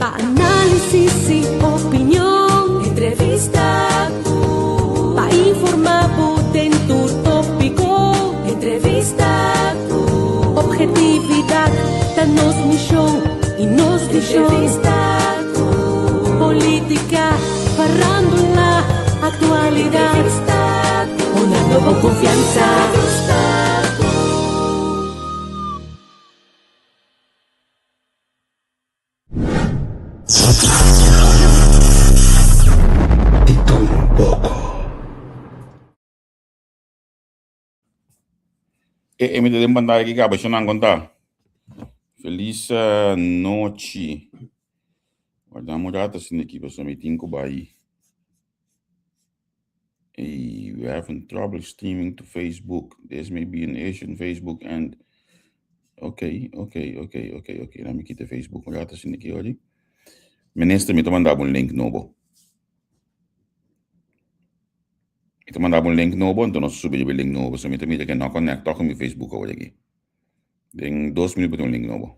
Pa análisis i opinion. Entrevista ku. Pa informá bo den tur tópiko. Entrevista ku. Objetividat ta nos mishon i nos vishon. Entrevista ku. Polítika, farándula, aktualidat. Entrevista ku. Hunando bo konfiansa. Entrevista ku. Di tur un poko. E e mi ta den pantaya aki kaba shonnan kon ta. Felis nochi. Warda un rato asina aki pasobra mi tin ku bai. Ey, we having trouble streaming to Facebook. This may be an issue in Facebook and okay, okay, okay, okay, okay. Laat me kita Facebook un rato asina aki ori. Minister, mi ta manda bo un link nobo. Mi ta manda bo un link nobo, anto nos subi riba e link nobo. So mi ta mira ke no connect toch mi Facebook awor aki. Den dos minuut bo tin un link nobo.